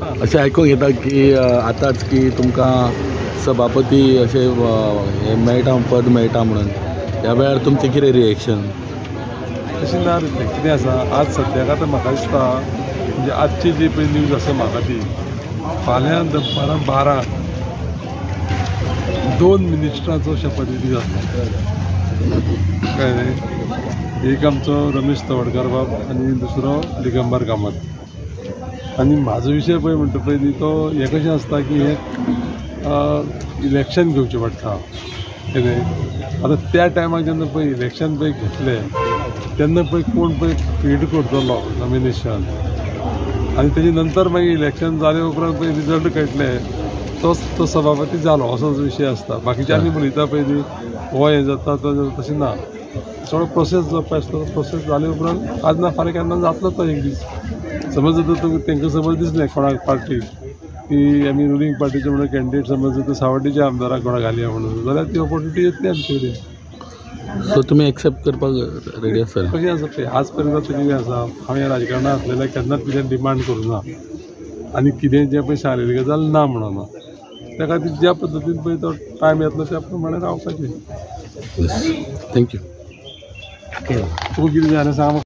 अशें आयकूंक येता की आतांच की तुमकां सभापती अशें हें मेळटा, पद मेळटा म्हणून, ह्या वेळार तुमचें कितें रिएक्शन? तशें ना रे, कितें आसा आज सद्याक आतां म्हाका दिसता म्हणजे आजची जी पळय न्यूज आसा म्हाका ती फाल्यां दनपारां 12 2 मिनिस्टरांचो शपथविधी जातलो, कळ्ळें न्ही? एक आमचो रमेश तवडकार बाब आनी दुसरो दिगंबर कामत. आनी म्हाजो विशय पळय म्हणटा पळय न्ही तो हें कशें आसता की हें इलेक्शन घेवचें पडटा, कितें आतां त्या टायमार जेन्ना पळय इलेक्शन पळय घेतलें तेन्ना पळय कोण पळय फीड करतलो नॉमिनेशन आनी तेजे नंतर मागीर इलेक्शन जाले उपरांत पळय रिजल्ट कळटले तोच तो सभापती जालो असोच विशय आसता. बाकीचे आमी उलयता पळय न्ही हो हें जाता तो जाता तशें ना, सगळो प्रोसेस जो पळय आसता तो प्रोसेस जाले उपरांत आज ना फाल्यां केन्ना जातलो तो एक दीस. समज जर तांकां समज दिसलें कोणाक पार्टीक की आमी रुलींग पार्टीचे म्हणून कॅन्डिडेट समज जर सावड्डेच्या आमदाराक कोणाक घालया म्हणून जाल्यार ती ऑपॉर्च्युनिटी येतली आमचे कडेन. सो तुमी एक्सेप्ट करपाक रेडी आसा? कशें आसा पळय आज पर्यंत कितें आसा हांव ह्या राजकारणांत आसलेल्या केन्नाच कितें डिमांड करूं ना आनी कितें जें पळय शारिरीक गजाल ना म्हणून त्या खातीर ज्या पद्दतीन पळय तो टायम येतलो त्या प्रमाणे रावपाचें. Thank you. तुका कितें जालें सांग.